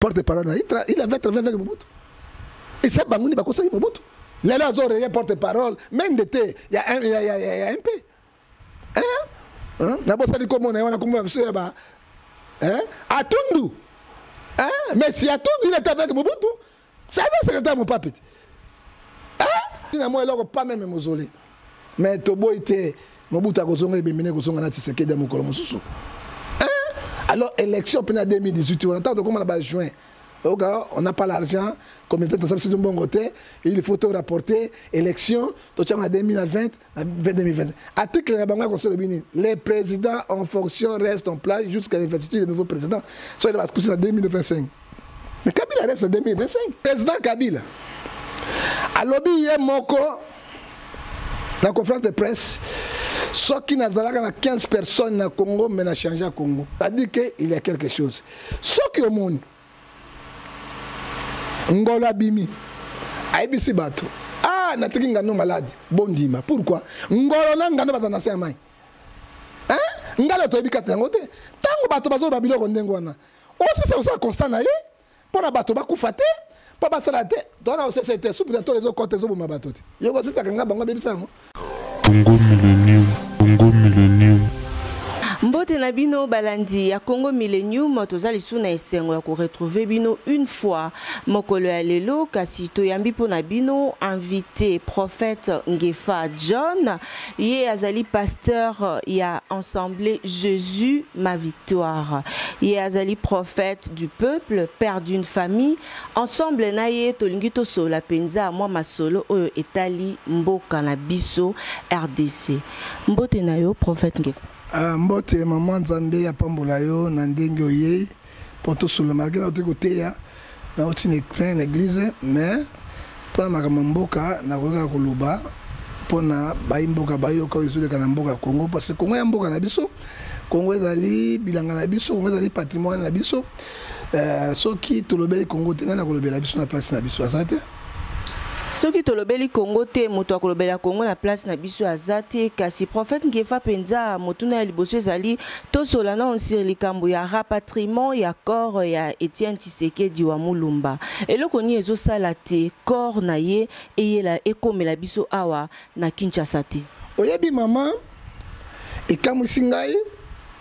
Porte parole na il avait travaillé avec Mobutu. Eza bango nde bakosaki Mobutu. Lelo azo reye porte parole mende te ya ya ya ya MP. Hein? Hein? Nabosani kombo na ye wana kombo na biso ya ba hein? Atundu. Hein? Mais si Atundu il était avec Mobutu, c'est un secrétaire mon papi. Hein? Na moi eloko pas même mozoli. Mais toboyi te Mobutu akozonga ebembe ne kozonga na Tshisekedi ya mokolo mosusu. Hein? Alors élection mpe na 2018 wana ntango tokoma na ba juin oka on n'a pas l'argent communauté tosala biso mbongo te il faut to rapporter élection totiaka na 2020 na 2020 article na bango ya conseil elobi nini les présidents en fonction restent en place jusqu'à l'investiture de nouveau président soki bakusi na 2025 mais Kabila reste en 2025 président Kabila alobi ye moko na conférence de presse soki nazalaka na 15 personnes na Congo mais na change Congo c'est-à-dire que il y a quelque chose soki omoni ngolo abimi ayebisi bato ah natiki ngando malade bondima pourquoi ngolo na ngando baza na se ya mai hein ngalo toyebi kati yango te ntango bato bazoloba biloko ndenge wana osisa kosala constat na ye mpo na bato bakufa te mpo basala te tona osese te supu na tolo ezokota ezoboma bato te yo kosisaka nga bango abebisa yango. Congo Millennium, Congo Millennium. Mbote na bino balandi ya Congo Millennium, toza lisusu na esengo ya ko retrouver bino une fois mokolo ya lelo, kasi toyambi mpo na bino invité prophète Ngefa John, ye azali pasteur ya Assemblée Jésus ma victoire, ye azali prophète du peuple, père d'une famille. Ensemble na ye tolingi tosolola mpenza mwa masolo oyo etali mboka na biso RDC. Mbote na yo prophète Ngefa. Ah, mbote mama, Nzambe apambola yo na ndenge oyei mpo tosolola malgré nauti koteya nauti na plein na église mais mpo na makambo ya mboka nakoki kaka koloba mpo na bayi mboka bayoka oyo ezoleka na mboka ya Congo parce que Congo ya mboka na biso, Congo ezali bilanga na biso, Congo ezali patrimoine na biso. Soki tolobeli Congo te, nani akolobela biso na place na biso? Aza te. Soki tolobeli Congo te, moto akolobela Congo na place na biso aza te. Kasi prophète Ngefa, mpenza motuna ya liboso ezali tosola nano sur likambo ya rapatriement ya corps ya Etienne Tshisekedi wa Mulumba. Eloko nini ezosala te corps na ye eyela ekomela biso awa na Kinshasa te? Oyebi mama, ekamwisi ngai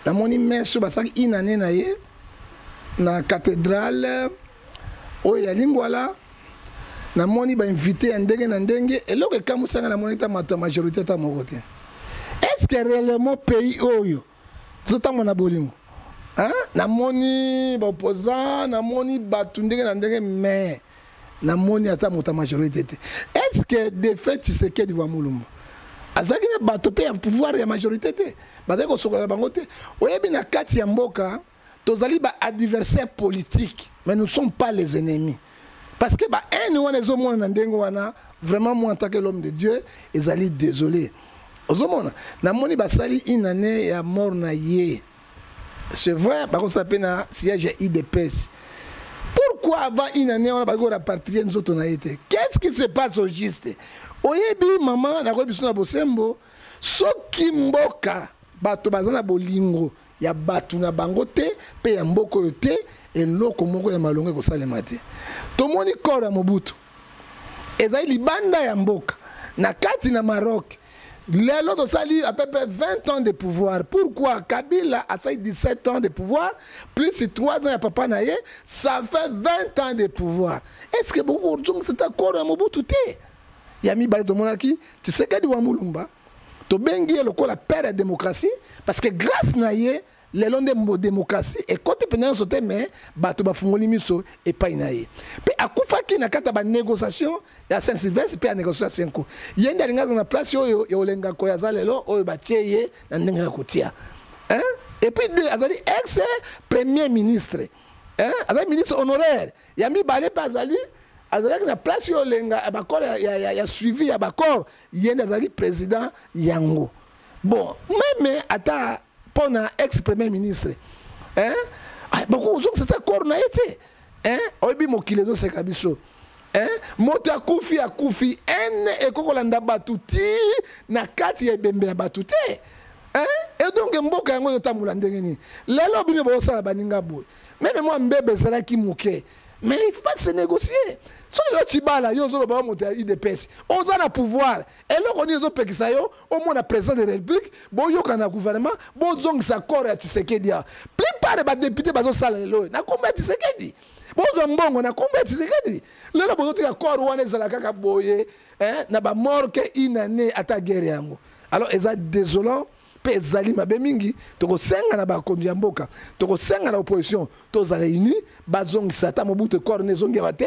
namoni meso basalaki inane na ye na cathédrale oyo ya Lingwala, namoni bainvité ya ndenge na ndenge. Eloko ekamwisanga, namoni ta mato ya majorité ata moko te. Est ce que réellement pays oyo tozotambola na bolingo? Namoni baopposant, namoni bato ndenge na ndenge, mais namoni ata moto ya majorité te. Est ce que défunt Tshisekedi wa Mulumba azalaki na bato mpe ya pouvoir ya majorité te? Bazali kosokola na bango te. Oyebi, na kati ya mboka tozali ba adversaire politique, mais nous ne sommes pas les ennemis, parce que ba haine wana ezomona na ndenge wana. Vraiment, moi en tant que l'homme de Dieu, ezali désolé. Ozomona, namoni basali une année ya mort na ye, c'est vrai, bakosala mpe na siège ya UDPS. Pourquoi avant une année wana bakoki korapatrier nzoto na ye te? Qu'est-ce qui se passe au juste? Oyebi mama, nakoyebi biso na bosembo, soki mboka bato baza na bolingo ya bato na bango te mpe ya mboka oyo te, eloko moko ya malongo ekosalema te. Tomoni corps ya Mobutu ezali libanda ya mboka na kati na Maroc. Lelo tosali à peu près 20 ans de pouvoir. Pourquoi Kabila asali 17 ans de pouvoir plus 3 ans ya papa na ye, ça fait 20 ans de pouvoir? Est ce que bokozongisa ta corps ya Mobutu te? Ya mibale, tomonaki Tshisekedi wa Mulumba, tobengi ye lokola père ya démocratie, parce que grâce na ye lelo nde démocratie ekoti mpenza nyonso te, mais bato bafungoli miso epai na ye. Mpe akufaki na kati ya banégociation ya Saint Sylvestre mpe ya négociation ya Senko. Ye nde alingi aza na place oyo ya Olengako aza lelo oyo batie ye na ndenge ya kotia, hein? Et puis deux, azali ex premier ministre, hein? Azali ministre honoraire. Ya mibale mpe azali azalaki na place oyo Olenga ya baccord ya suivi ya baccord, ye nde azalaki président yango. Bon, même ata mpo na ex premier ministre, hein? Bakozongisa ta corps na ye te, hein? Oyebi, mokili ezoseka biso, hein? Moto akufi, akufi ene ekoki kolanda bato ti na kati ya ebembe ya bato te, hein? Et donc mboka yango ezotambola ndenge nini lelo? Bino bozosala baninga boye. Même mwa mbebe ezalaki moke, mais il faut pas se négocier. Soki lelo Tshibala, yo ozoloba yo moto ya UDPS, oza na pouvoir, eloko nini ezopekisa yo omona président de république, boyokana na gouvernement, bozongisa corps ya Tshisekedi awa? Plupart ya badéputé bazosala lelo oyo na nkombo ya Tshisekedi, bozwa mbongo na nkombo ya Tshisekedi. Lelo bozotika corps wana ezala kaka boye, eh, na bamorgue une année, ata guerre yango. Alors eza désolant mpe ezali mabe mingi. Tokosenga na bakonzi ya mboka, tokosenga na opposition, tozala uni, bazongisa ata Mobutu corps ne ezongi te,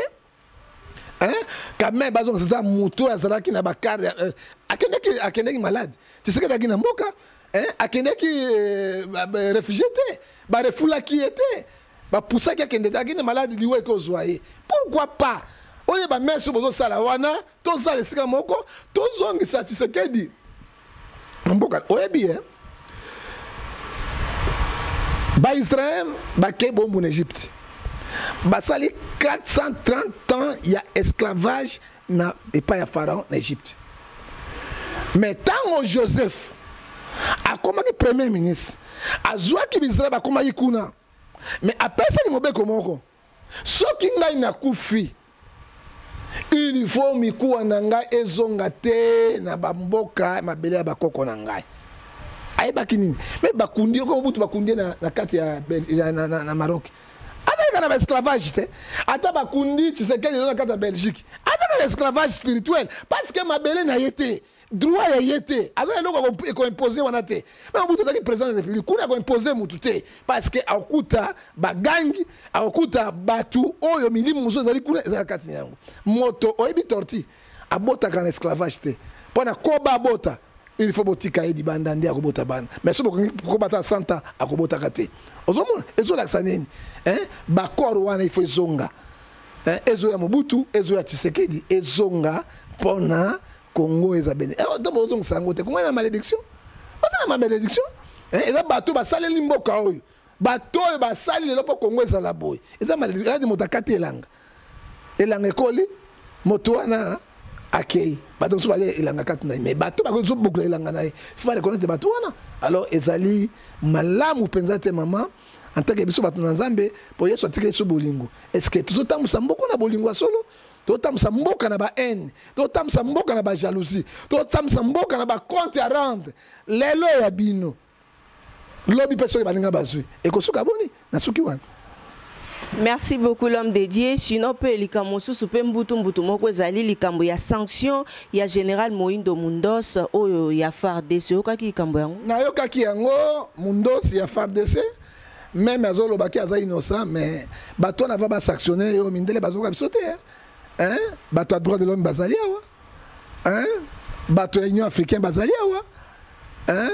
hein? Quand même bazongisa ata motu oyo azalaki na bakare, akendeki malade. Tshisekedi azalaki na mboka, hein? Akendeki réfugié te, barefulaki ye te, bapusaki akende te, akende malade, liwa ekozwa ye. Pourquoi pas oyeba mese bozosala wana, tozala esika moko, tozongisa Tshisekedi na mboka? Oyebi ye, Baisrael bakei bombu na Egypte, basali 430 ans ya esclavage na epai ya Pharaon na Egypte. Mais ntango Joseph akomaki premier ministre, azwaki Baisrael, bakomaki kuna, mais apesaki mobeko moko: soki ngai nakufi, il faut mikuwa na ngai ezonga te na bamboka mabele ya bakoko na ngai. Ayebaki nini? Me bakundi oko Mobutu, bakundi ye na kati ya na Maroc, azalaka na baesclavage te. Ata bakundi Tshisekedi eza na kati ya Belgique, azalaka na esclavage spirituel, parce que mabele na ye te, droit ya ye te, aza eloko ekoimpose wana te. Me Mobutu azalaki président de la République kuna, akoimpose mutu te, parce que akokuta bagangi, akokuta bato oyo milimo mosusu ezali kuna, ezala kati na yango. Moto oyebi, tortue abotaka na esclavage te. Mpo na koba abota, il faut botika ye libanda nde akobota bana. Mais so bokangi koba ata 100 ans, akobotaka te. Ozomona ezolakisa nini? Bacorps wana il faut ezonga, ezoya Mobutu, ezoya Tshisekedi, ezonga mpona Congo eza bene. To bozongisa yango te, Congo na malédiction, oza na malédiction. Eza bato basaleli mboka oyo, bato oyo basali lelo mpo Congo ezala boye, eza malédiction. Moto akati elanga, elanga ekoli, moto wana akei, bato mosusu balia elanga kati na ye, mais bato bakozobukula elanga na ye, faut bareconnaître bato wana. Alors ezali malamu mpenza te, mama. En tant que biso bato na Nzambe, mpo Yesu atikeli biso bolingo, est ce que tozotambusa mboka na bolingo ya solo? Totambusa mboka na bahaine, totambusa mboka na bajalousie, totambusa mboka na bacompte à rendre. Lelo ya bino, lobi mpe soki baninga bazwi, ekosuka boni? Na suki wana. Merci beaucoup, l'homme de Dieu. Sinon mpe likambo mosusu mpe mbutu mbutu moko ezali likambo ya sanction ya général Moindo Mundos oyo ya FARDC. Oyokaki likambo yango? Nayokaki yango. Mundos ya FARDC, même azolobaki aza innocent, mais bato wana va basanctionne yo, mindele bazokoka biso te, hein? Bato ya droit de l'homme bazali awa, hein? Bato ya Union africaine bazali awa, hein?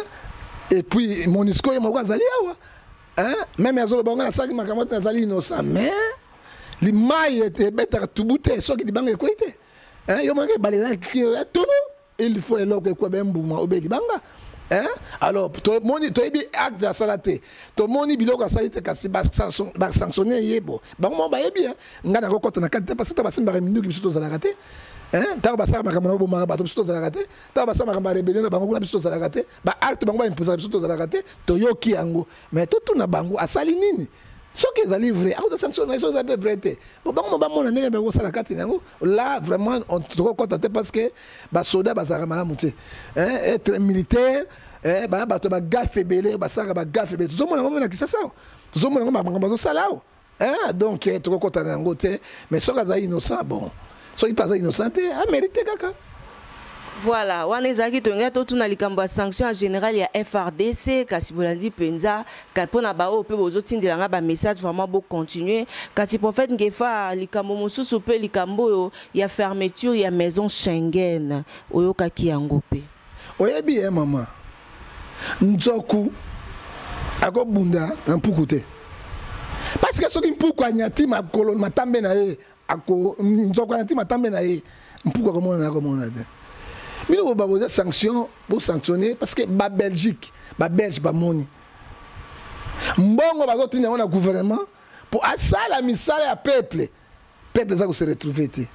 Et puis MONUSCO ye moko azali awa, hein? Même azoloba ngo nasalaki makambo te, nazali innocent, mais limai ebetaka tubu te soki libanga ekwei te. Yo monaki ebale ya tubu, il faut eloko ekweba, mbuma obe libanga, hein? Alors tomoni, toyebi acte asala te, tomoni biloko asali te, kasi basanctionne ye. Bo bango moko bayebi. Ngai nakokɔta na kati te, parce que basimbaka minduki, biso tozalaka te. Ntango basalaka makambo na babomaka bato, biso tozalaka te. Ntango basala makambo ya rébellion na bango kuna, biso tozalaka te. Baacte bango baimposaka, biso tozalaka te. Toyoki yango, mais totuna bango asali nini. Soki ezali vrai, akoto sanctionne. Soki eza mpe vrai te, bo bango mo bamona ndenge bakosala kati na yango. Là vraiment tokokɔta te, parce que basoda bazalaka malamu te. Être militaire, baya bato bagafe ebele, basalaka bagafe ebele. Tozomona yango na Kisasa awa, tozomona yango makambo bazosala awa. Donc tokokɔta na yango te. Mais soki azali innocent, bon, soki mpe aza innocent te, amérite kaka. Voilà, wana ezalaki tolingai totuna likambo ya sanction ya général ya FARDC. Kasi bolandi mpenza mpona baoyo mpe bozotindela nga bamessage, vraiment bocontinue. Kasi prophète Ngefa, likambo mosusu mpe likambo oyo ya fermeture ya maison Schengen, oyokaki yango mpe? Oyebi ye, mama, nzoku akobunda na mpuku te, parce que soki mpuku anyati makolo matambe na ye, ako nzoko anyati matambe na ye, mpuku akomona, akomona te. Bino boza sanction, bosanctionne, parce que Babelgique, Babelge bamoni mbongo bazotinda yango na gouvernement mpo asala misala ya peuple, peuple eza kose retrouve te.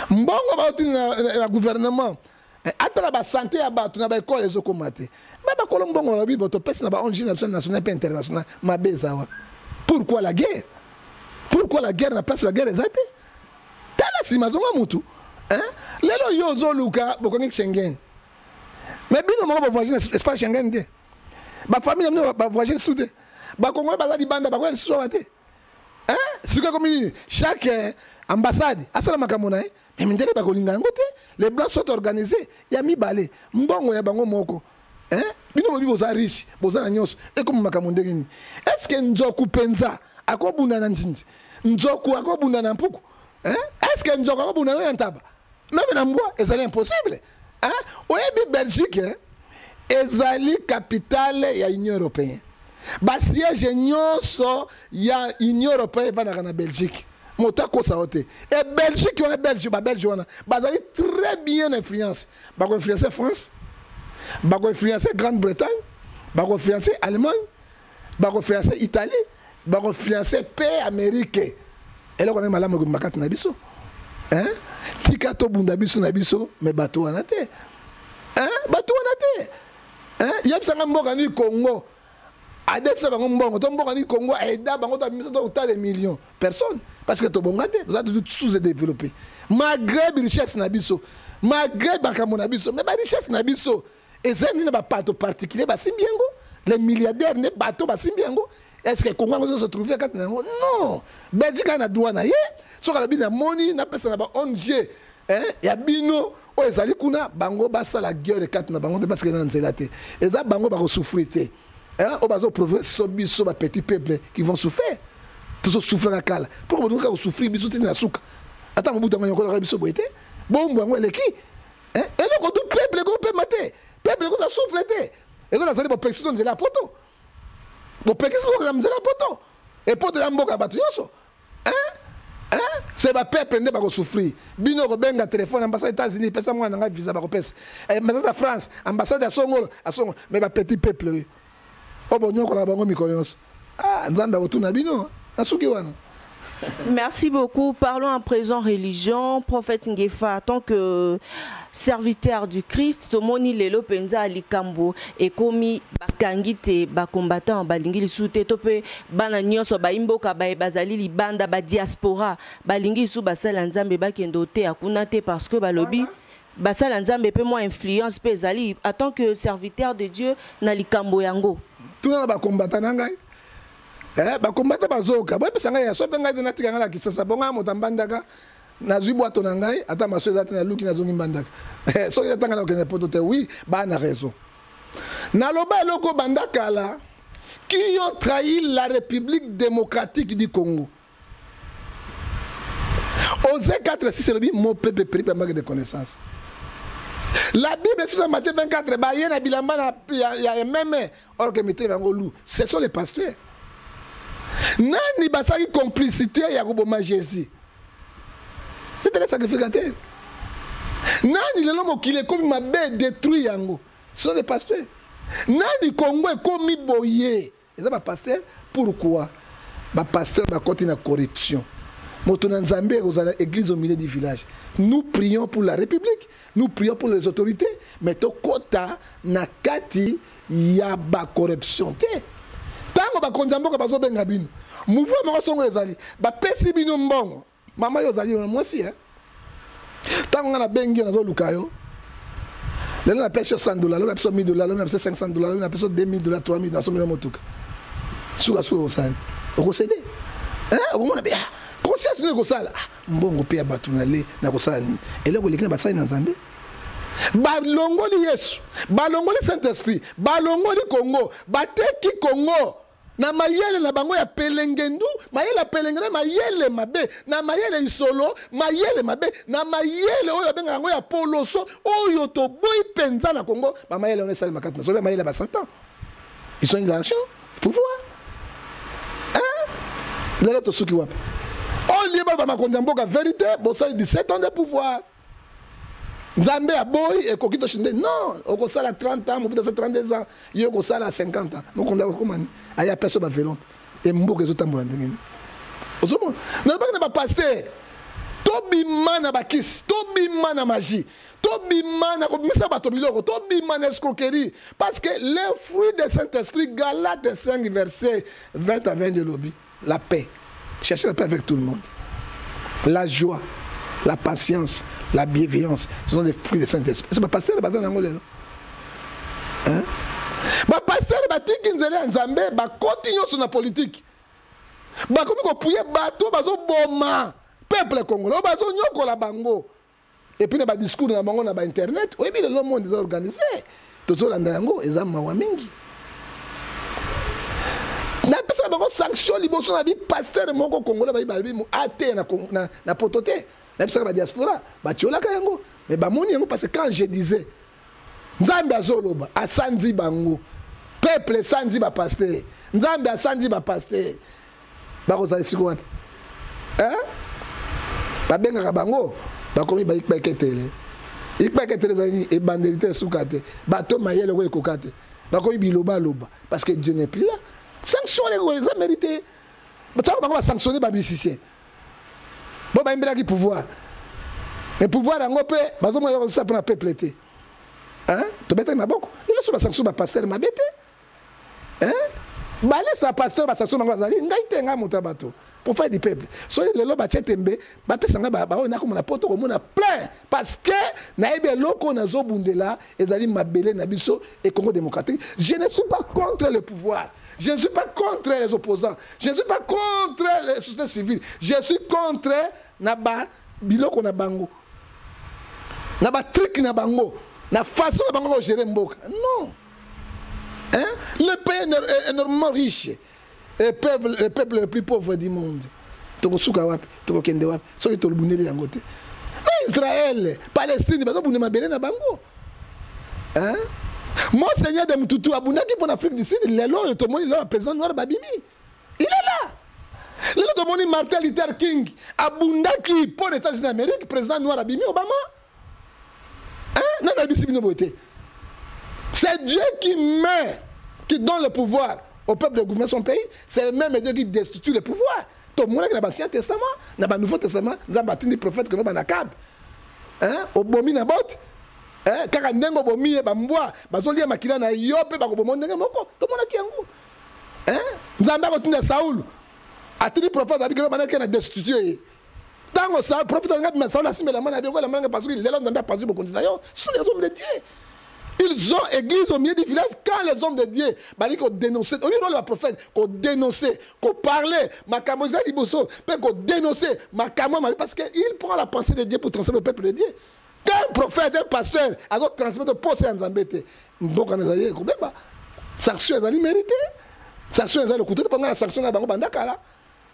Mbongo bazotinda na gouvernement ata na basanté ya bato, na baekole, ezokóma te. Me bakolo mbongo balobi bo topesi na ba ONG na biso national mpe international. Mabe eza wapi? Pourquoi la guerre? Pourquoi la guerre na place la guerre eza te? Tala nsima zonga mutu, hein? Lelo yo ozoluka bokangi Schengen, mais bino moko bovoyage na espace Schengen te, bafamille na bino bavoyage lisusu te, bakongole baza libanda bakoya lisusu awa te, hein? Sikoyo ekomi nini? Chaque ambassade asala makambo na ye, mais mindele bakolinga yango te. Les blancs sont organisés. Ya mibale, mbongo ya bango moko, hein? Bino bobi boza riche, boza na nyonso, ekoma makambo ndenge nini? Est ce que nzoku mpenza akobunda na nzinzi? Nzoku akobunda na mpuku, hein? Est ce que nzoku akobunda na ntaba, meme na mbwa? Ezali impossible, hein? Oyebi Belgique, hein? Ezali capitale ya Union européenne. Basiège nyonso ya Union européenne evandaka na Belgique. Moto akosa yo te. E Belgique wana, Belge, babelge wana bazali très bien influence. Bakoinfluence France, bakoinfluence Grande-Bretagne, bakoinfluence Allemagne, bakoinfluence Italie, bakoinfluence mpe Amérique. Eloko ndenge malamu ekobima kati na biso, hein? Tika tobunda biso na biso, me bato wana te, hein? Bato wana te, hein? Yebisanga mboka nini Congo adefisa bango mbongo, to mboka nini Congo aida bango, to abimisa to otale million? Personne, parce que tobonga te, toza toujours sous développé malgré richesse na biso, malgré makambo na biso. Mais barichesse na biso eza nini? Na bapato particulier basimbi yango, les milliardaires nde bato basimbi yango. Est ce que Congo yango se trouve kati na yango? Non. Belgique aza na droit na ye. Soki alobi namoni napesa na ba ONG, ya bino oyo ezali kuna, bango basala guerre kati na bango te, parce que na nzela te, eza bango bakosouffrir te, oyo bazoprouve so biso bapetit peuple qui vont souffrir. Tozosouffrir na kala. Pourquoi botoka kosouffrir biso te na suka? Ata Mobutu yango yankolaka biso boye te. Bombo yango eleki, eloko tu peuple ekopema te, peuple ekoza souffle te. Eko nazali bopekisi to nzela ya poto, bopekisi na nzela ya poto, epoto ya mboka ya bato nyonso, hein? C'est bapeuple nde bakosouffrir. Bino kobenga telefone ambassade États-Unis, pesa mwana na ngai visa, bakopesa. Ambassade ya France, ambassade ya songolo asongolo, mais bapetit peuple oyo oyo bonyokolaka bango mikolo nyonso, ah, Nzambe akotuna bino. Nasuki wana. Merci beaucoup. Parlons à présent religion. Prophète Ngefa, en tant que serviteur du Christ, tomoni lelo penza likambo ekomi bakangi te ba combattant balingi lisusu te, to pe bana nyonso bayimboka baye bazali libanda, ba diaspora, balingi lisusu basala Nzambe bakende te akuna te, parce que balobi basala Nzambe pe mwa influence pe ezali. En tant que serviteur de Dieu na likambo yango? Tuna na bacombattant na ngai. Bakombata bazoka, boyebisa ngai ya so mpe ngai te. Natika ngai na Kisasa, bongo ya moto ambandaka, nazwi bwato na ngai, ata maso eza te, naluki, nazongi Mbandaka. Soki natanga na kokende poto te. Oui, baa na raison. Naloba eloko banda kala: qui ont trahi la République démocratique du Congo? Osée 4 6 elobi: mon peuple périt par manque de connaissance. La Bible sur Matthieu 24, baye na bilamba na ya meme, or que mitema yango loup. Ce sont les pasteurs. Nani basalaki complicité ya koboma Jésus? C'était les sacrificateurs. Nani lelo mokili ekomi mabe, détruit yango? Ce sont les pasteurs. Nani Congo ekomi boye? Eza bapasteur. Pourquoi bapasteur bakoti na corruption? Moto na Nzambe ekozala église au milieu du village. Nous prions pour la République, nous prions pour les autorités, mais tokota na kati ya bacorruption te. Ntango bakonzi ya mboka bazobenga bino, mouvement moko songo ezali, bapesi bino mbongo. Mama, yo ozali mwasi, ntango ngai nabengi yo, nazoluka yo lelo, napesi yo 100 dollar, lelo napesi yo 1000 dollar, lelo napesi yo 500 dollar, lelo napesi yo 2000 dollar, 3000, nasombi yo motuka. Sukasuka okosala, okosede, okomona be conscience nini ekosala? Mbongo mpe ya bato na le nakosala nini? Eloko eleki na basali na Nzambe, balongoli Yesu, balongoli Saint Esprit, balongoli Congo, bateki Congo na mayele na bango ya pelengendu, mayele ya pelengene, mayele mabe, na mayele isolo, mayele mabe, na mayele oyo babengaka yango ya poloso, oyo toboyi mpenza na Congo. Bamayele wana esalema kati na sobe, mayele ya basatan. Ils ont l'argent, pouvoir. Lelo tosuki wapi? Olie baloba makonzi ya mboka vérité. Bosali 17 ans de pouvoir, Nzambe aboyi, ekoki toshinde. Non, okosala 30 ans, Mobutu asala 32 ans, yo okosala 50 ans. Mokonzi akokomani aya peso bavelo emboka ezotambola ndenge nini? Ozomona, nalobaki na bapasteur: tobima na bakisi, tobima na magie, tobima na kobimisa bato biloko, tobima na escroquerie, parce que le fruit de Saint Esprit, Galate 5 verset 20 à 20 elobi la paix. Cherchez la paix avec tout le monde. La joie, la patience, la bienveillance, ce sont des fruits du Saint-Esprit. C'est pas pasteur baza nango lelo. Hein? Ba pasteur batiki nzela ya Nzambe, bakoti nyonso na politique. Bakomi kopuye bato bazoboma peuple congolais, bazonyokola bango. Et puis na ba discours na bango na ba internet, oyebi lelo monde eza organisé. Tozolanda yango eza mawa mingi. Napesa bango sanction liboso na bi pasteur moko congolais bayi balobi ate na, na, na poto te. Nayebisaka ba diaspora batiolaka yango mais bamoni yango parce que quand je disais Nzambe azoloba asanzi bango peuple esanzi ba pasteur Nzambe asanzi ba pasteur bakozala esika wapi hein? Babengaka bango bakomi baikpeketele ikpeketele ezali nini? Ebandeli te suka te bato mayele oyo ekoka te bakomi bilobaloba parce que Dieu n'est plus là. Sanction eza mérité. Ntango bango basanctionne ba musicien bo bayembelaki pouvoir mais pouvoir yango mpe bazomona kosala mpona peuple te. Tobetaki maboko lelo so basanction bapaster mabe te. Balesa pasteur basanction bango bazali ngai te, ngai moto ya bato prophète du peuple. Soki lelo batie tembe bapesa ngai baoyo nakomona poto komona plein parce que nayebi eloko oyo nazobundela ezali mabele na biso et Congo démocratique. Je ne suis pas contre le pouvoir, je ne suis pas contre les opposants, je ne suis pas contre les sociétés civiles, je suis contre na ba biloko na bango, na ba truc na bango, na façon na bango gérer mboka. Non. Hein? Le pays est énormément riche et peuple, le peuple le plus pauvre du monde. Tokosuka wapi? Tokokende wapi? Soki tolobundeli yango te. Israël, Palestine, bazobunda mabele na bango. Hein? Monseigneur de Mtutu abundaki pour l'Afrique du Sud, lelo oyo tomoni lelo président noir babimi. Il est là. Lelo tomoni Martin Luther King abundaki pour les États-Unis d'Amérique, président noir abimi Obama. Hein? Non, non, bino boye. C'est Dieu qui met, qui donne le pouvoir au peuple de gouverner son pays. C'est le même Dieu qui destitue le pouvoir. Tout le monde qui a l'Ancien Testament, dans le Nouveau Testament, nous avons bâti des prophètes que nous avons Akab. Hein? Obomi na bot. Hein? Kaka ndengo bomi ba mbwa, bazolia makila na yo pe ba kobomo ndenge moko. Tout le monde qui yango. Hein? Nzambe akotinda Saul. Atindi prophète abikelo banaki na destituer. Tango Saul prophète nga bima Saul asimbela mwana biko la mwana parce que lelo Nzambe apanzi bokonzi na yo. Ce sont les hommes de Dieu. Ils ont église au milieu du village quand les hommes de Dieu bali ko dénoncer. On dit le prophète ko dénoncer, ko parler, makambo eza liboso, pe ko dénoncer makambo parce que il prend la pensée de Dieu pour transmettre au peuple de Dieu. Quand un prophète, un pasteur a transmettre pensée ya Nzambe te, mboka na ezali ekobeba. Sanction ezali mérité. Sanction ezali lokuta te, mpo nga na sanction na bango banda kala.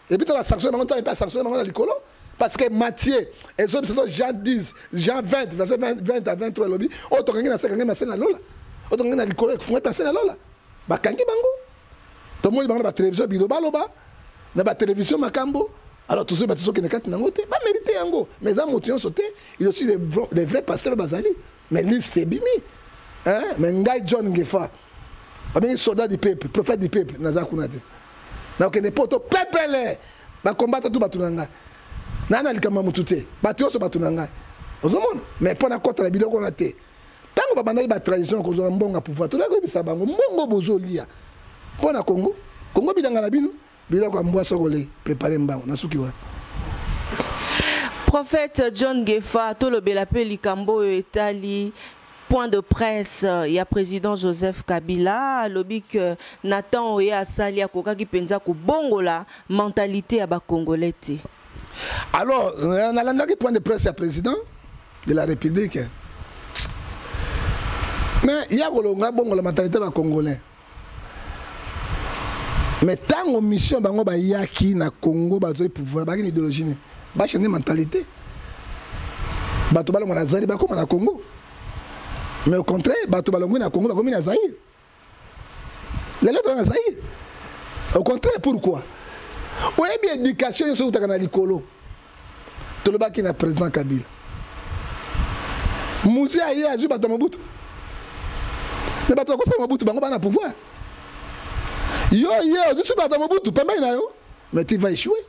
Et puis la sanction bango ntango epe sanction bango na likolo. Parce que Matthieu, et Jean 10, Jean 20, verset 20, 20 à 23, lobi, oyo tokangi na se, kangi na se na lola. Oyo tokangi na likolo, efungai mpe na se na lola. Bakangi bango. Tomoni bango na ba télévision biloba loba, na ba télévision makambo. Alors tozoyeba tozokende kati nango te, ba mérité yango. Mais eza moto nyonso te, il y a aussi des vrais pasteurs bazali. Mais liste ebimi. Hein? Mais ngai John Ngefa, babengi soldat du peuple, prophète du peuple, naza kuna te. Nakokende poto pepele, bakombata tu bato na ngai. Na na likambo ya motu te, bato nyonso bato na ngai. Ozomona? Mais mpo nakɔta na biloko wana te. Ntango babandaki ba trahison kozwa mbongo ya pouvoir, tozalaki koyebisa bango mbongo bozolia mpo na Congo. Congo bilanga na bino, biloko ya mbwa sokole, prépare mbango na suki wana. Prophète John Ngefa, tolobela pe likambo oyo etali point de presse ya président Joseph Kabila, alobi que Nathan oye asali akokaki mpenza kobongola mentalité ya ba Congolais te. Alors, nalandaki point de presse ya président de la République. Mais ya kolonga bongola mentalité ba Congolais. Mais tango mission bango bayaki na Congo bazoi pouvoir baki na idéologie ne ba changer mentalité. Bato balongwa na Zaïre bakoma na Congo. Mais au contraire, bato balongwi na Congo bakomi na Zaïre. Lelo toza na Zaïre. Au contraire, pourquoi? Oyebi éducation nyonso eutaka na likolo. Tolobaki na président Kabila. Mzee aye azwi bato ya Mobutu. Mais bato bakosala Mobutu bango bana pouvoir. Yo ye ozwi bato ya Mobutu pembeni na yo, mais tu vas échouer.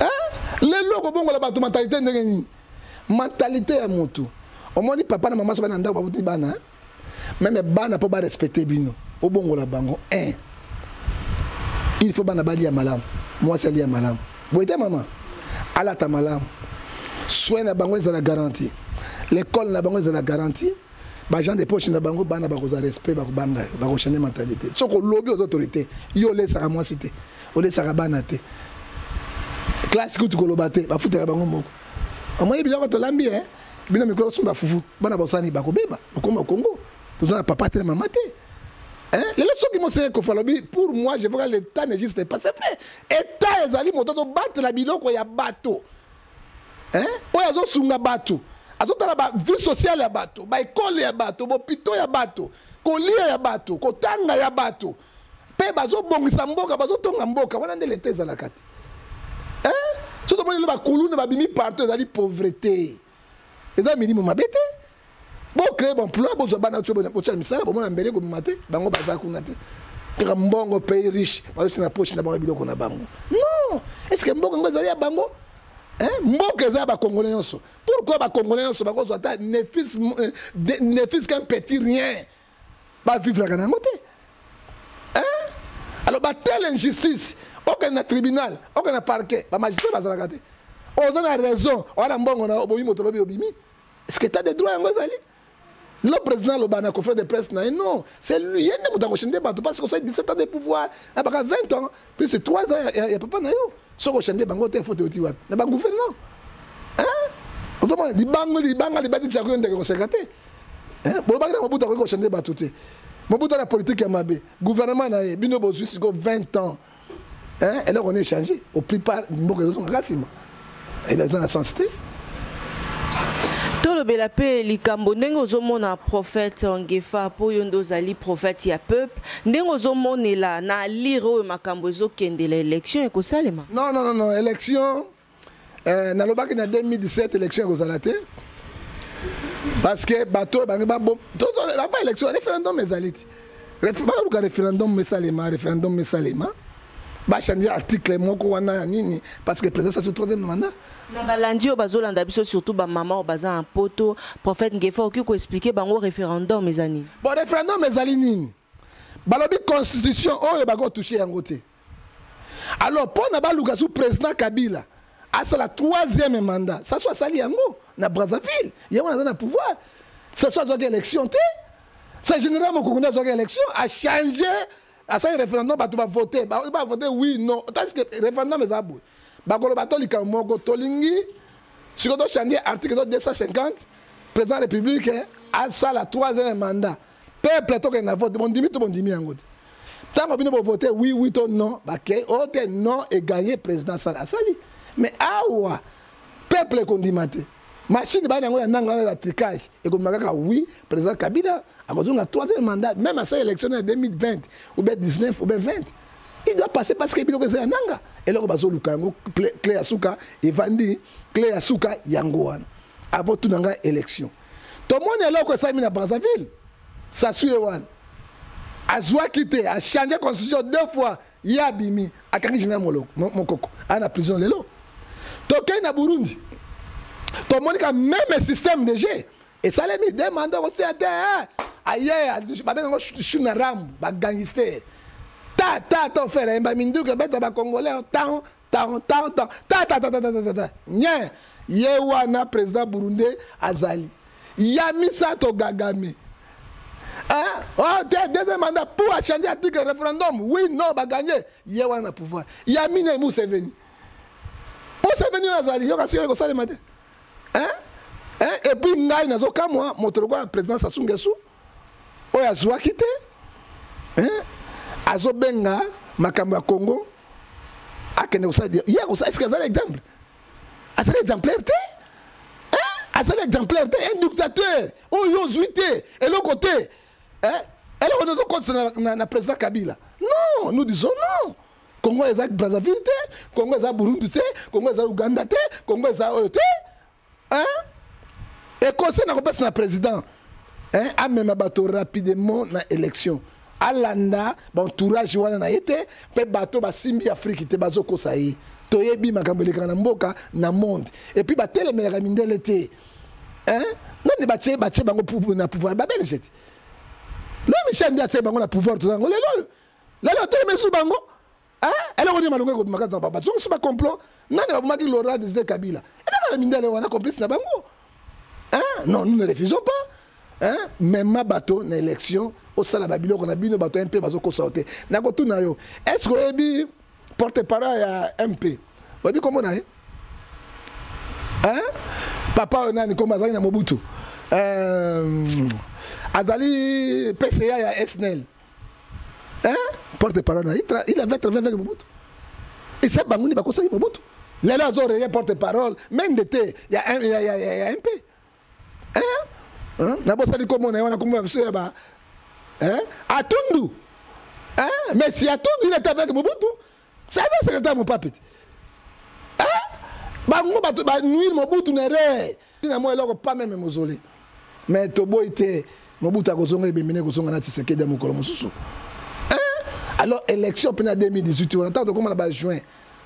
Hein? Lelo kobongola bato mentalité ndenge nini? Mentalité ya motu. Omoni papa na mama so bana ndako babuti bana, hein? Même bana po ba respecter bino. Obongola bango 1. Il faut bana balia malamu. Mwasi alia malamu. Boye te mama? Alata malamu. Soin na bango ezala garantie. L'école na bango ezala garantie. Ba gens de poche na bango bana bakozala respect bakobanga yo, bakochange mentalité. Soki olobi oza autorité, yo olesaka mwasi te, olesaka bana te. Classe kutu koloba te, bafutaka bango moko. Omoni biloko tolambi eh? Bino mikolo osomba fufu, bana bosani bakobeba, okoma Congo. Toza na papa te na mama te. Hein? Lelo soki mosenge Koffi alobi pour moi je vois que l'état n'existe pas. C'est vrai. État ezali moto azobatela biloko ya bato. Hein? Oyo azosunga bato. Azotala ba vie sociale ya bato, ba école ya bato, bopito ya bato, kolia ya bato, kotanga ya bato. Pe bazobongisa mboka, bazotonga mboka. Wana nde l'état ezalaka te. Hein? Soki tomoni lelo bakuluna babimi partout ezali pauvreté. Eza milimo mabe te. Bo créer bon emploi, bozwa bana oyo botya misala, bomona mbele kobima te, bango baza kuna te. Kaka mbongo pays riche, bazotia na poche na bango biloko na bango. Non! Est-ce que mbongo yango ezali ya bango? Hein? Mboka eza ya ba Congolais nyonso. Pourquoi ba Congolais nyonso bakozwa ata ne fils, ne fils qu'un petit rien? Ba vivre na yango te. Hein? Alors ba telle injustice, okende na tribunal, okende na parquet, ba magistrat bazalaka te. Oza na raison, oza na mbongo na obomi moto lobi obimi. Est-ce que état de droit yango ezali? Le président aloba na conférence de presse na ye non, c'est lui ye nde moto akochange bato parce que osali 17 ans de pouvoir, na baka 20 ans plus 3 ans ya papa na yo. Soki ochange bango te, faute euti wapi? Na ba gouvernement. Hein? Ozomona libango libanga libati tiako yo ndeke koseka te. Hein? Bolobaki na Mobutu akoki kochange bato te. Mobutu na politique ya mabe. Gouvernement na ye bino bozwi siko 20 ans. Hein? Eloko on échange au plupart mboka ezozonga kaka nsima. Eza na sens te. Tolobela mpe likambo ndenge ozomona prophète Ngefa, mpo yo nde ozali prophète ya peuple, ndenge ozomonela na alire oyo makambo ezokendela élection ekosalema? Non, non, non, non, élection nalobaki na 2017 élection ekozala te parce que bato oyo bangi baba élection référendum ezali te. Baluka référendum esalema, référendum esalema, bachange article moko wana ya nini parce que président sasu troisième mandat. Na balandi oyo bazolanda biso, surtout bamama oyo baza na poto, prophète Ngefa, okoki koexpliquer bango référendum eza nini? Bon, référendum ezali nini? Balobi constitution oyo bakotouche yango te. Alors mpona baluka su président Kabila asala troisième mandat, Sassou asali yango na Brazzaville, yango aza na pouvoir. Sassou azwaki élection te, c'est général Mokoko nde azwaki élection, achange, asali référendum, bato bavote, bavote oui non. Tandis que référendum eza boye, bakoloba to likambo moko tolingi sikoyo tochange article to 250, président de la République asala troisième mandat, peuple tokende na vote, bondimi to bondimi yango te. Ntango bino bovote oui oui to non, bakei oyo te non eganye, président asala asali. Mais awa peuple ekondima te, machine bani yango ya nanga wana ya tricage ekondima kaka oui, président Kabila akozonga troisième mandat, même asali élection ya 2020 ou bien 19 ou bien 20, il doit passer parce que biloko eza ya nanga. Eloko bazoluka yango clé ya suka evandi, clé ya suka yango wana avant tuna ngai élection. Tomoni eloko esalemi na Brazzaville, Sassou ye wana azwaki te, achange constitution deux fois, ye abimi, akangi général Mokoko aya na prison. Lelo tokei na Burundi, tomoni ka même système de jeu esalemi, deux mandats kosia te, aye babenga yango shuna ram, bagangster ta ta ta ofere yemba minduki ebeta bacongolais tan tan tan tan ta ta ta ta ta ta ta nye ye wana président burundais azali ya misato gagame. Hein? Oh, deuxième mandat pour changer article référendum, oui non bagagné, ye wana pouvoir ya mine. Museveni, Museveni oyo azali yoka sikoyo ekosalema te. Hein? Hein? Et puis ngai nazokamwa moto lokola président Sassou Nguesso oyo azwaki te, hein? Azobenga makambo ya Congo, akende kosala ye akosala. Est-ce que azali exemple? Azali exemplaire te, hein? Azali exemplaire te. Un dictateur oyo ozwi te eloko te, hein? Eloko nde ozokotisa na président Kabila. Non, nous disons non. Congo eza Brazzaville te, Congo eza Burundi te, Congo eza Uganda te, Congo eza oyo te, hein? Ekose na kopesa na président, hein? Amema bato rapidement na élection, alanda baentourage wana na ye te, mpe bato basimbi Afrique te, bazokosa ye. Toyebi makambo elekaka na mboka na monde, et puis batelemelaka mindele te, hein? Nani batie bango na pouvoir? Babelge te. Lo Michel nde atie bango na pouvoir, toza yango lelo oyo. Lelo otelemi su bango. Eloko nini malongo ekobima kati na bato? Soki so bacomplot, nani babomaki Laurent Désiré Kabila? Eza na mindele wana, complice na bango. Non, nous ne refusons pas, hein? Mema bato na élection, osala babiloko na bino. Bato mpe bazokosa yo te. Nakotuna yo, est ce que oyebi porte parole ya MP? Oyebi kombo na ye, hein? Papa oyo nani kombo? Azalaki na Mobutu, azali PCA ya SNEL, hein? Porte parole na, il avait travaillé avec Mobutu. Eza bango nde bakosaki Mobutu. Lelo azorayer porte parole mende te ya MP, hein? Nabosani kombo na ye wana, kombo na biso ya ba, hein? Atundu, hein? Mais si Atundu, il était avec Mobutu, c'est un secrétaire Mopape te, hein? Bango bato banuire Mobutu na erreur na mwa eloko pas même mozoli. Mais toboyi te, Mobutu akozonga, ebembe kozonga na Tshisekedi ya mokolo mosusu, hein? Alors élection mpe na 2018 wana, ntango tokóma na bajuin,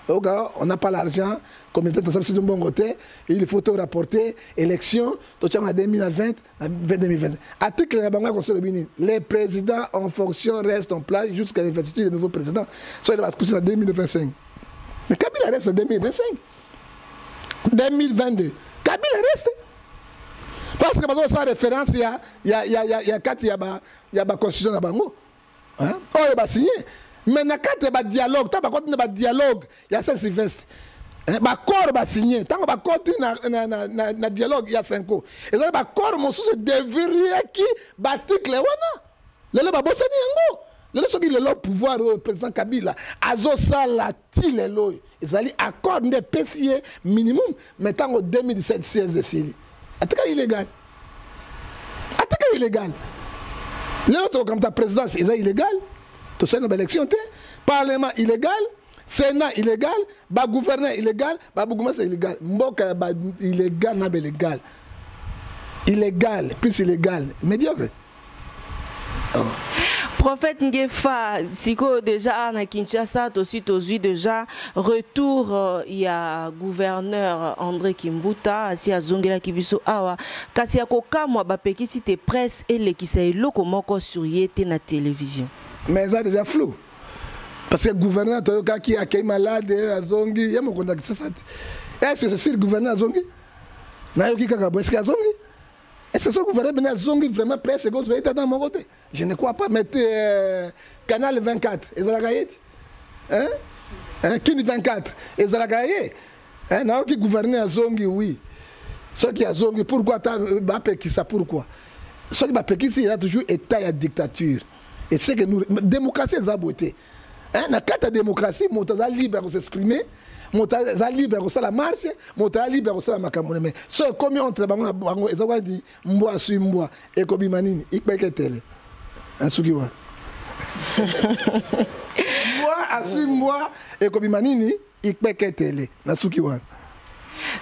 oka on n'a pas l'argent, communauté tosala biso mbongo te, il faut to rapporter élection, totiaka na 2020, na 2020. Article na bango ya conseil elobi nini? Les présidents en fonction restent en place jusqu'à l'investiture de nouveau président. So bakusi na 2025, mais Kabila reste en 2025, 2022 Kabila reste, parce que bazosala référence ya kati ya baconstitution na bango oyo basigné. Mais na kati ya badialogue, ntango bakoti na badialogue ya Saint Sylvestre, baaccord basigné, ntango bakoti na dialogue ya Cenco, ezali baaccord mosusu edéviaki baarticle wana. Lelo babosani yango. Lelo, soki lelo pouvoir oyo président Kabila azosala ti lelo oyo, ezali accord nde epesi ye minimum. Mais ntango 2017 16 esili, atikali illégal, atikali illégal. Lelo tokokamata présidence eza illégal, tosali na baélection te, parlement illégal, sénat illégal, bagouverneur illégal, babourgmestre illégal. Mboka ya ba illégal na baillégal, illégal plus illégal, médiocre. Oh. Prophète Ngefa, sikoyo déjà awa na Kinshasa tosi tozwi déjà retour ya gouverneur André Kimbuta, asi azongelaki biso awa. Kasi ya kokamwa, bapekisi te presse elekisa eloko moko sur ye te na télévision. Mais eza déjà flou, parce que gouverneur toyokaki akei malade, azongi, ye mokonzi ya Kinshasa te. Est ce que c'est sûr gouverneur azongi? Nayoki kaka boye. Est ce que azongi? Est ce que so gouverneur bene azongi vraiment, presse ekozwa ye tata moko te? Je ne crois pas. Mais Canal 24 ezalaka ye te, hein? Hein? Kini 24 ezalaka ye, hein? Nayoki gouverneur azongi, oui. Soki azongi, pourquoi ata bapekisa? Pourquoi? Soki bapekisi, eza toujours état ya dictature. Et c'est que nous, démocratie eza boye te, hein? Na kati ya démocratie, moto aza libre ya kos'exprimer, moto aza libre ya kosala marche, moto aza libre ya kosala makambo. Mais so ekomi entre bango na bango, eza kwadi mbwa aswi mbwa, ekobima nini? Ikpeketele asuki wana, mbwa aswi mbwa, ekobima nini? Ikpeketele nasuki wana.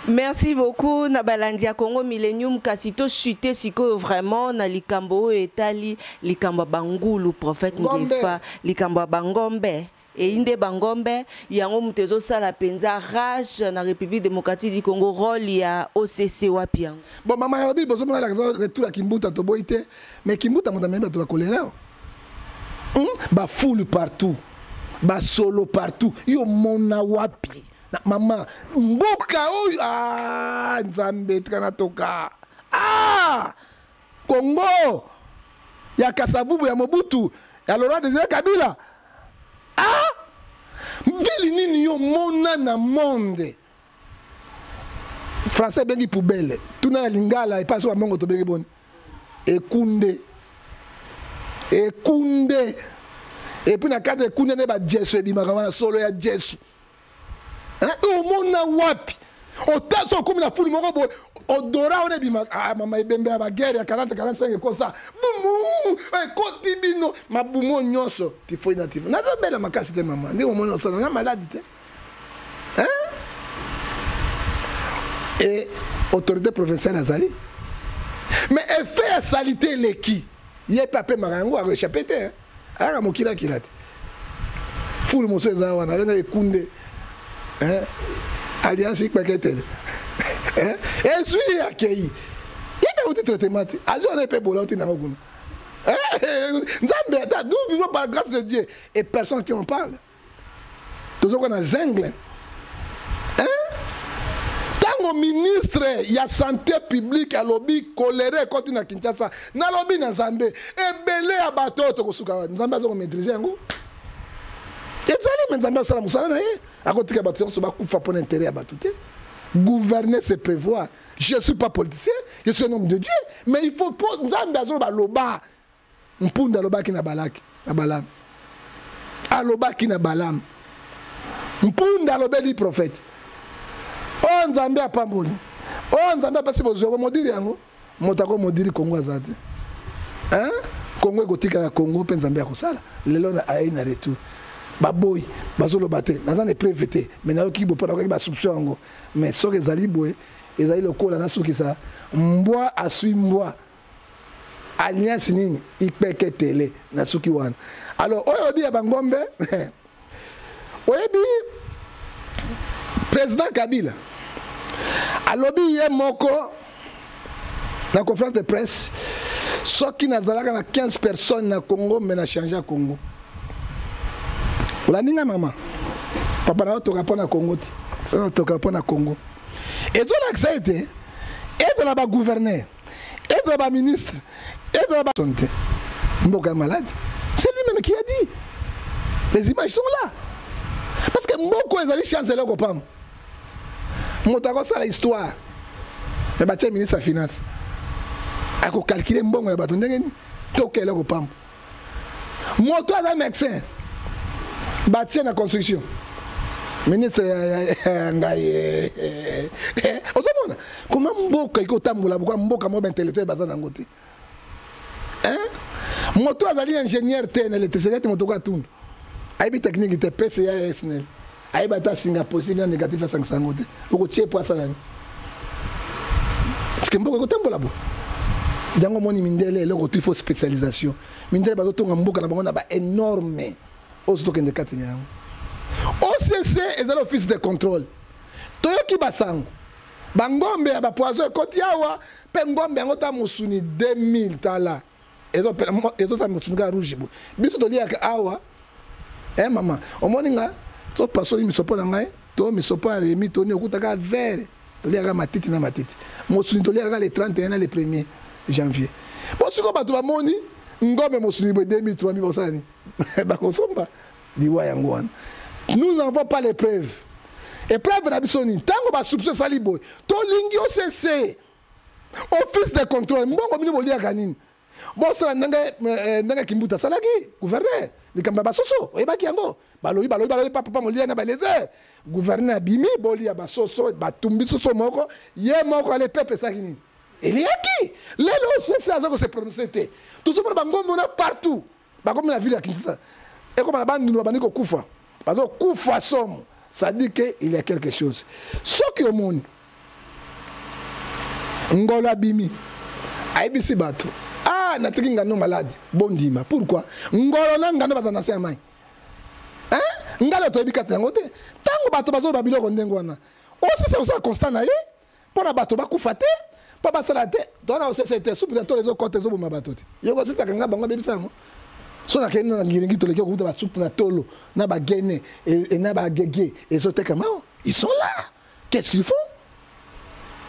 Merci beaucoup na balandi ya Congo Millennium. Kasi tochuter sikoyo vraiment na likambo oyo etali likambo ya bangulu, prophète Ngefa, likambo ya bangombe. Eyi nde bangombe yango moto ezosala mpenza rage na République démocratique du Congo. Rôle ya OCC wapi yango? Bon, mama, nalobi bozomona retour ya Kimbuta, toboyi te. Mais Kimbuta moto amemi bato bakolera, Bafulu partout, basolo partout. Yo mona wapi na mama mboka oyo? Ah, Nzambe, tika na toka. Ah, Congo ya Kasavubu, ya Mobutu, ya Laurent Désiré Kabila. Ah, ville nini yo mona na monde? Français ebengi poubelle, tuna na lingala epai so bamongo tobengi boni? Ekunde, ekunde. Et puis na kati ekunde nde bajesu ebimaka wana, solo ya jesu. Omona wapi? Ota so okomi na fulu moko boye, odora wana ebimaka. Ah, mama, ebembe ya baguerre ya 40 45 ekosa bumu ekoti bino mabumu nyonso, typhoïde na typhoïde. Nazobela makasi te, mama, ndenge omoni osala na maladi te. Et autorité provinciale azali, mais effet ya saleté eleki ye mpe apemaka yango, akoéchapper te, ayaka mokili akila te. Fulu mosusu eza wana, abenga ekunde, alliance ikpeketele ezwi ye, akei ye mpe auti traitement te, azwi wana mpe bola oti nango kuna. Nzambe ata, nous vivons par grâce de Dieu et personne qui en parle. Tozoka na zengle. Hein? Tango ministre ya santé publique alobi choléra ekoti na Kinshasa, nalobi na Nzambe, ebele ya bato oyo tokosuka, Nzambe aza komaîtrise yango. Ezali me Nzambe asala mosala na ye, akotika bato nyonso bakufa mpo na intérêt ya bato te. Gouverner, c'est prévoir. Je suis pas politicien, je suis un homme de Dieu, mais il faut po Nzambe azoloba loba. Mpunda alobaki na Balaki, na Balaam. Alobaki na Balaam. Mpunda alobeli prophète. Oh Nzambe apamboli. Oh Nzambe apesi bozwi okomodiri yango. Moto akomodiri Kongo aza te. Hein? Kongo ekotikala Kongo mpe Nzambe akosala. Lelo na ayei na retour. Baboyi bazoloba te. Naza na preuve te, mais nayoki bo mpo nayoki ba soupçon yango. Mais soki ezali boye, ezali lokola nasukisa mbwa aswi mbwa. Alliance nini ipeke tele na suki wana. Alors oyo olobi ya bangombe oyebi président Kabila alobi ye moko na conférence de presse, soki nazalaka na 15 personnes na Congo mais na changer Congo. Olandi nga mama, papa na otoka mpo na Congo te, soki otoka mpo na Congo ezolakisa ete ezala ba gouverneur, ezala ba ministre, ezala ba te, mboka ya malade. C'est lui-même qui a dit, les images sont là, parce que mboka ezali chance eloko pamba. Moto akosala histoire me batie ministre ya finance akokalkule mbongo ya bato ndenge nini toka eloko pamba. Moto aza médecin batie na construction, ministre ya ngai ozomona koma mboka ekotambola boka mboka moko baintellectuel baza nango te. Moto azali ingénieur te na électricité te, moto ko atunda ayebi technique te, PCA ya SNEL ayebi ata singa positif na négatif asangisa yango te, okotie po asala nini? Parce mboka ekotambola bo yango omoni mindele eloko tu il faut spécialisation. Mindele bazotonga mboka na bango na ba énorme oyo tokende kati na yango. OCC ezali office de contrôle. Toyoki basango bangombe ya bapoison ekoti awa mpe ngombe yango ta mosuni 2000 tala ezosala mosuni kaka rouge boye. Biso toliaka awa eh mama, omoni nga so pasoli misopo na ngai to misopo ya remi toni okutaka vert, toliaka matiti na matiti, mosuni toliaka le 31 na le 1er janvier. Bo sikoyo bato bamoni ngombe mosuni boye 2000 3000 bosala nini? Bakosomba liwa yango wana. Nous n'avons pas les preuves. Épreuve na biso nini? Ntango basoupçon esali boye, tolingi OCC, office de contrôle, mbongo bino boliaka nini? Bosala ndenge ndenge Kimbuta asalaki gouverneur likambo ya basoso, oyebaki yango, balobi balobi balobi papa papa molia na baleze, gouverneur abimi bolia basoso, batumbi soso moko ye moko ale peuple esalaki nini? Eliaki. Lelo OCC aza kose prononcer te. Tozomona bangombe na partout, bakomi na ville ya Kinshasa, ekoma na bandundu, babandi kokufa, bazokufa somo. Ça dit que il y a quelque chose. Soki omoni ngolo abimi ayebisi bato, ah natiki ngando malade, bondima. Pourquoi ngolo na ngando baza na se ya mai? Hein? Ngalo toyebi kati yango te. Ntango bato bazoloba biloko ndenge wana, osisa kosala constat na ye mpo na bato bakufa te, mpo basala te. Tona osese te supu na tolo ezokota ezoboma bato te. Yo kosisaka nga bango abebisa yango. So nakei na ngiringi toleki kokuta basupu na tolo na bagene e na bagege ezotekama. Ils sont là, qu'est-ce qu'ils font?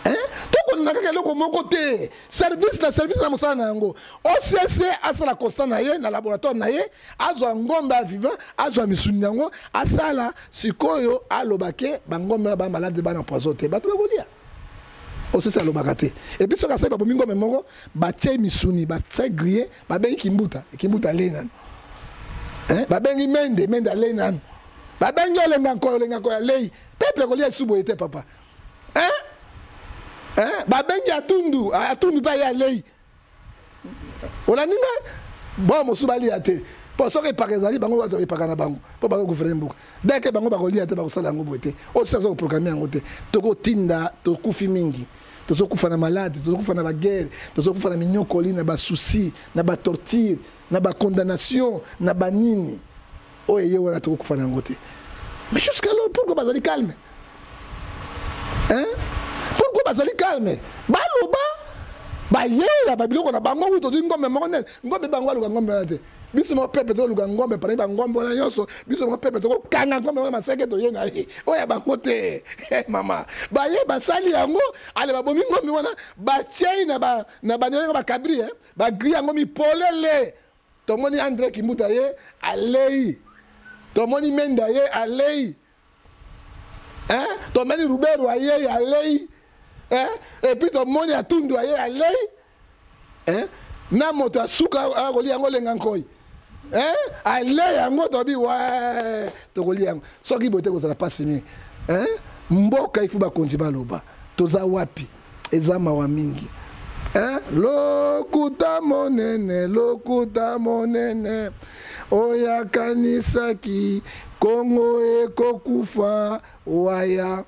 Hein? Tokonana kaka eloko moko te, service na service na mosala na yango. OCC asala constat na ye na laboratoire na ye, azwa ngombe ya vivant, azwa misuni yango, asala sikoyo aloba ke bangombe na bamalade bana poison te, bato bakolia. OCC alobaka te. Et puis soki asali babomi ngombe moko, batie misuni, batie grillé, babengi Kimbuta, Kimbuta alei nanu. Hein? Babengi Mende, Mende alei nanu. Babengi Olenga Nkoy, Olenga Nkoy alei. Peuple kolia lisusu boye te papa. Hein? Hein? Babengi Atundu, Atundu mpe aye alei. Olandi ngai? Bon, mosusu balia te. Po soki epaka ezali bango bazwa epaka na bango po bakogouverne mboka. Dès bango bakolia te, bakosala yango boye te. Osi aza koprograme yango te. Tokotinda, tokufi mingi. Tozokufa na malade, tozokufa na baguerre, tozokufa na minyokoli, na basusi, na batorture, na bacondamnation, na banini. Oyo eye wana tokokufa na yango te. Mais jusqu'alors, pourquoi bazali calme? Hein? Pourquoi bazali calme? Baloba. Bayela babiloko na bango kutu tozwi ngombe moko nde ngombe bango aluka ngombe wana te. Biso moko pepe toluka ngombe parmi bangombe wana nyonso, biso moko pepe tokokanga ngombe wana maseke toye na ye oyo ya bango te. Mama baye basali yango ale babomi ngombe wana batiei na ba na baniongo bakabri eh, bagri yango mipolele. Tomoni Andre Kimbuta ye alei, tomoni Menda ye alei, hein? Tomoni Ruberu aye alei, hein? Et puis tomoni Atundu aye alei, hein? Na moto asuka akolia yango lenga nkoi, hein? Alei yango tobi we tokolia yango soki boye te kozala pasi mingi, hein? Mboka ifu bakonzi baloba toza wapi, eza mawa mingi, hein? Lokuta monene, lokuta monene oyo akanisaki Kongo ekokufa waya.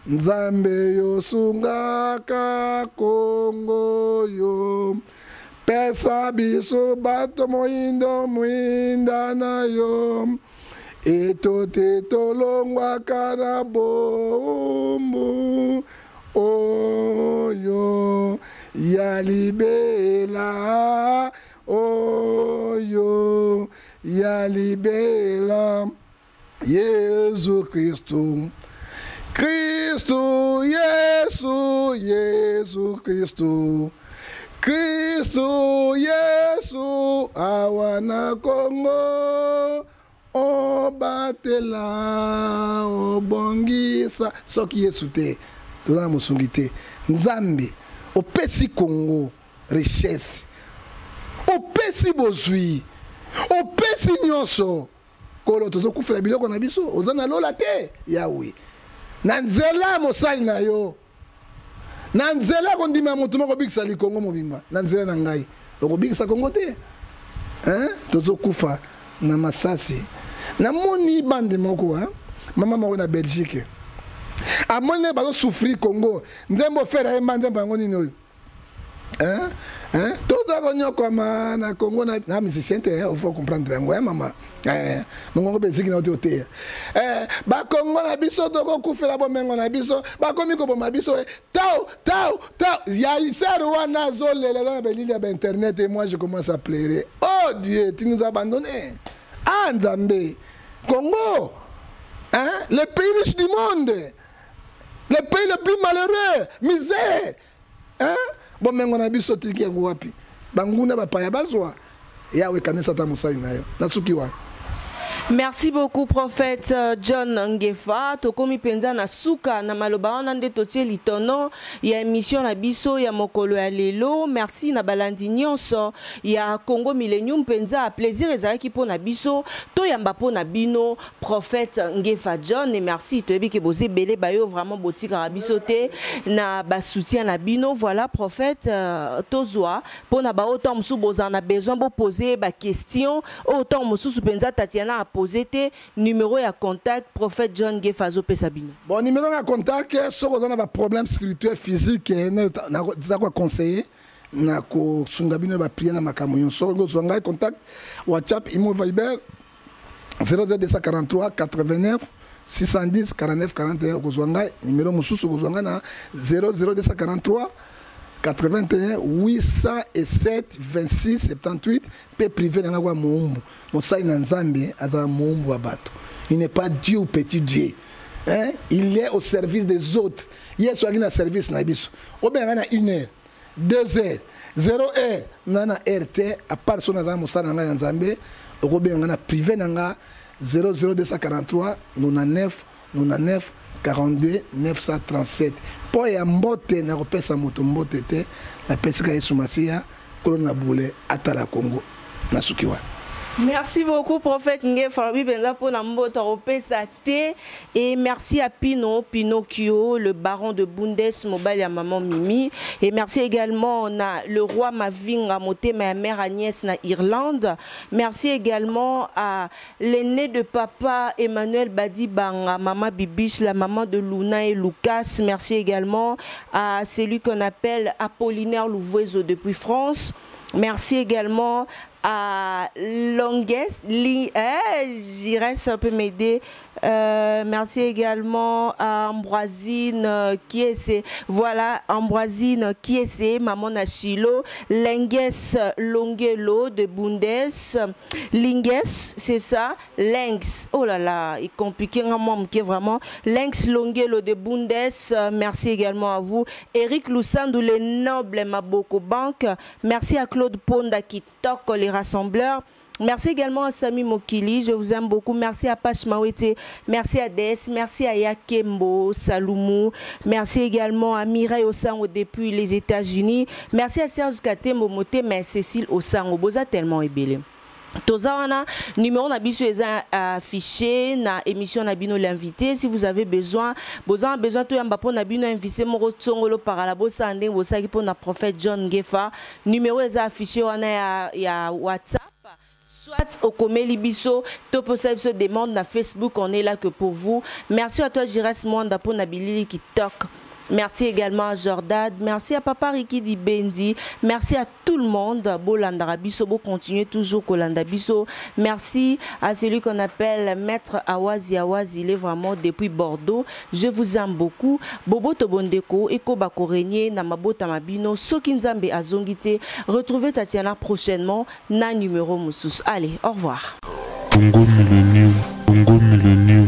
Nzambe yosungaka Kongo yo, pesa biso bato moyindo mwinda na yo, etote tolongwaka na bombu oyo ya libela, oyo ya libela. Yesu Kristo, Kristo Yesu, Yesu Kristo, Kristo Yesu, awa na Kongo obatela obongisa. Soki Yesu te toza na mosungi te. Nzambe opesi Kongo richesse, opesi bozwi, opesi nyonso. Kolo tozokufela biloko na biso, oza na lola te Yawe. Na nzela ya mosali na yo, na nzela ya kondima ya moto moko obikisa likongo mobimba, na nzela na ngai okobikisa Kongo te, hein? Tozokufa na masasi. Namoni bande moko, hein? Mama moko na Belgique amoni ndenge bazosouffrir Congo. Nzembo Ferre ayemba nzembo yango nini oyo, hein? Hein? Toza konyokwama na Congo na, na musicien te, il faut comprendre yango, hein, mama, eh, mongongo mpe eziki na oti oteya, eh, bakongo na biso tokokufela bomengo na biso, bakomi koboma biso, eh, tau tau tau ya sere wana azolela eza na belili ya bainternet. Et moi je commence à pleurer. Oh Dieu, tu nous as abandonné. Ah Nzambe, Congo, hein, le pays riche du monde, le pays le plus malheureux, misère, hein? Bomengo na biso tiki yango wapi? Banguna bapaya bazwa. Yawe kanisa ata mosali na yo. Nasuki wana. Merci beaucoup prophète John Ngefa. Tokomi penza na suka na maloba wana nde totie litono ya émission na biso ya mokolo ya lelo. Merci na balandi nyonso ya Congo Millennium penza plaisir ezalaki mpo na biso toyamba mpo na bino prophète Ngefa John. Et merci toyebi ke boze ebele bayo vraiment botikaka biso te na ba soutien na bino. Voilà prophète, tozwa mpo na baoyo ntango mosusu bozala na besoin bopose ba question oyo ntango mosusu mpenza Tatiana apose te, numéro ya contact prophète John Ngefa azopesa bino. Bon, numéro ya contact soki oza na ba problème spirituel physique, naza ko conseiller na kosunga bino ba prière na makambo nyonso. Soki ozwa ngai contact WhatsApp, Imo, Viber 00243 89 610 49 41, okozwa ngai numéro mosusu, okozwa ngai na 00243 81 807 26 78 mpe privé na ngai kwa moumbu. Mosali na Nzambe azala moumbu wa bato. Il n'est pas Dieu ou petit Dieu, hein? Il est au service des autres. Yesu azalaki na service na biso. Obenga ngai na 1 heure, 2 heures, 0 heure, na na heure te, à part so nazala mosala na ngai ya Nzambe, okobenga ngai na privé na ngai 00243 99 99 42 937. Mpo ya mbote nakopesa moto mbote te, napesika Yesu Masiya kolo na bule atala Kongo. Nasuki wana. Merci beaucoup prophète Ngefa, lobi penza pona mbote akopesa te. Et merci à Pino, Pinocchio, le baron de Bundes, mobali ya maman Mimi. Et merci également na le roi Mavinga Motema ya mère Agnès na Irlande. Merci également à l'aîné de papa Emmanuel Badibanga, maman Bibiche, la maman de Luna et Lucas. Merci également à celui qu'on appelle Apollinaire Louvoiseau depuis France. Merci également À Longues, Li, eh, Jires peut m'aider. Merci également à Ambroisine Kiese. Voilà, Ambroisine Kiese, maman Nachilo. Lengues Longelo de Bundes. Lingues, c'est ça. Lengs, oh là là, il est compliqué, vraiment. Lengs Longelo de Bundes, merci également à vous. Eric Lusandou, les nobles Maboko Bank. Merci à Claude Ponda qui toque les rassembleurs. Merci également à Sami Mokili, je vous aime beaucoup. Merci à Pache Mawete, merci à Des, merci à Yakembo Salumu, merci également à Mireille Osango depuis les États-Unis. Merci à Serge Katembo Moté, mais Cécile Osango, boza tellement ebele. Toza wana numéro na biso eza affiché na émission na bino l'invité. Si vous avez besoin, boza besoin toyamba mpo na bino invité moko tsongolo pakala, bosala ndenge bosalaki mpo na prophète John Ngefa. Numéro eza affiché wana ya WhatsApp, soit okomeli biso to posa biso demande na Facebook. On est là que pour vous. Merci à toi Jires Mwanda mpo na bilili kitoko. Merci également à Jordad. Merci à Papa Riki Dibendi. Merci à tout le monde. Bolanda biso, bo continuer toujours kolanda biso. Merci à celui qu'on appelle Maître Awazi Awazi. Il est vraiment depuis Bordeaux. Je vous aime beaucoup. Bobo Tobondeko, Eko Bakorenye, Namabota Mabino, Soki Nzambe azongi te. Retrouvez Tatiana prochainement na numéro mosusu. Allez, au revoir. Congo Millennium, Congo Millennium.